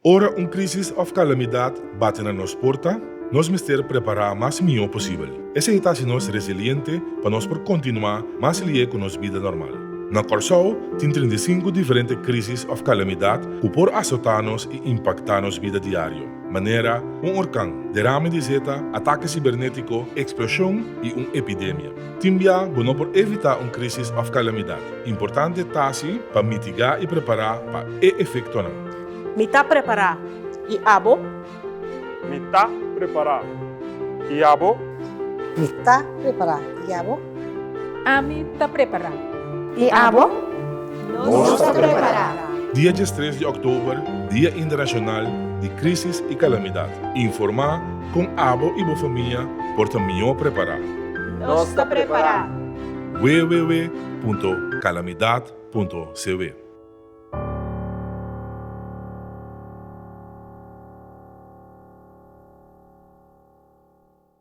Ora un krísis òf kalamidat bati na nos porta, nos mester prepará mas mihó posibel. Esei ta hasi nos resiliente pa nos por kontinuá mas lié ku nos bida normal. Na Kòrsou tin 35 diferente krísis òf kalamidat ku por asotá nos i impaktá nos bida diario, manera un orkan, derame di zeta, atake sibernétiko, eksploshon i un epidemia. Tin bia bo no por evitá un krísis òf kalamidat. Importante ta si pa mitigá i prepará pa e efektonan. Mi ta prepará. I abo? Mi ta prepará. I abo? Mi ta prepará. I abo? Ami ta prepará. I abo? Nos ta prepará. Dia 13 di òktober, Dia Internashonal di Krísis i Kalamidat. Informá kon abo i bo famia por ta mihó prepará. Nos ta prepará. www.kalamidat.cw.